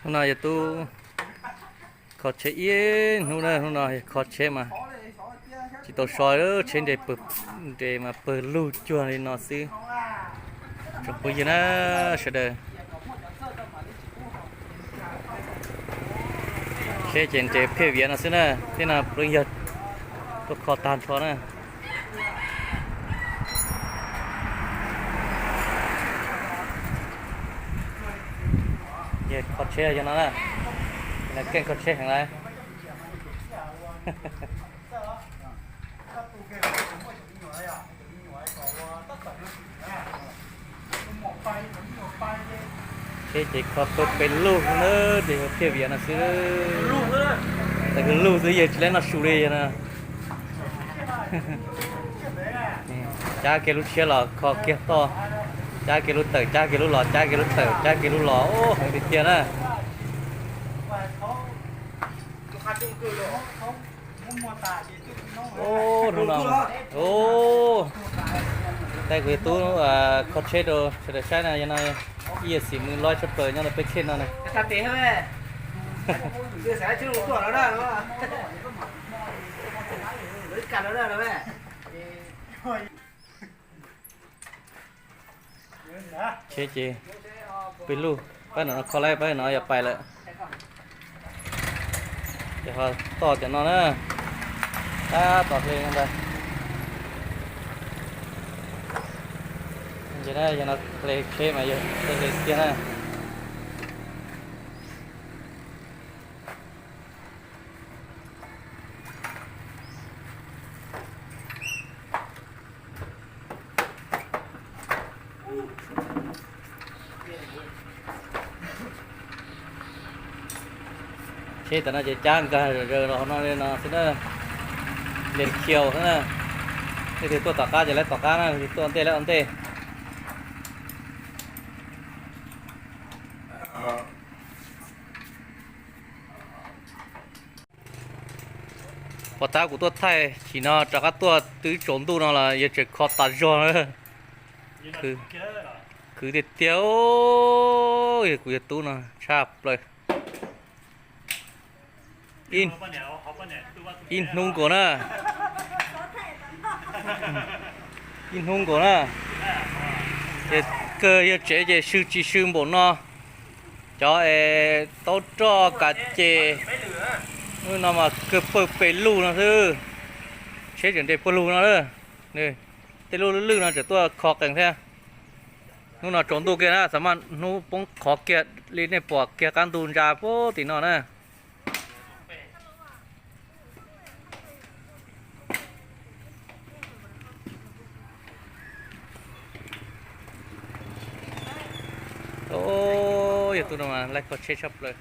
Hnub no yog tub kho tsheb ib hnub na, hnub no kho tsheb mas tsis tau so, tsheb nres mas pawg lug cuag li no xwb. Tsoom phooj ywg na, sawv daws, tsheb ces nres phiaj viav no xwb na, thiab no pleev yog tuaj kho tag nrho na. Kho tsheb yog no na, keej kho tsheb heev lawm. Tsheb ces kho pawg pes lug na, ces yog phiaj viav no xwb. Tawm lug xwb, yog tsis lab noj su li no. Cab kiag lub tshiab los kho kiag toj, cab kiag lub tawm, cab kiag lub los, cab kiag lub tawm, cab kiag lub los, heev tiag tiag na. Hnub no, tej kuv yog tub kho tsheb rau sawv daws saib na, yog no ib yam xim mws loj tshaj plaws nyob rau peb tsheb no na. Tsheb ces pes lug, pab no kho lawm, pab no yuav pais lawm. Ces ho toj cov no na, tab tom hle no ntag. Yog no hle tsheb mas yog hle tiag na. Tsheb tam no ces cab nkag zaws los no li no xwb na, nres khiaus xwb na. Leej twg tuaj tom qab ces lawv tom qab na, leej twg tuaj ua ntej lawv ua ntej. Puas tab kuv tuaj thaij, chim no rov qab tuaj twb tsaus ntuj no los yog tseem kho tas zog na. Khwv tiag tiag, yog kuv yog tub no tshaj plaws. Ib hnub nkaus na, ib hnub nkaus na. Ces kawg yog tsev ces sw tsis sw npaum no. Cov es taub roj kav ces, no mas kawg pawg pes lug no xwb. Tsheb tseem nres pawg lug no. Tej lub lwj lwj no tseem tuaj kho qees thiab. Hnub no tsaus ntuj kiag na, xav mas hnub poob qhov kiag li nej pom kiag qab ntug ntsa puag tim no na. Yog tub no mas laij kho tsheb tshaj plaws.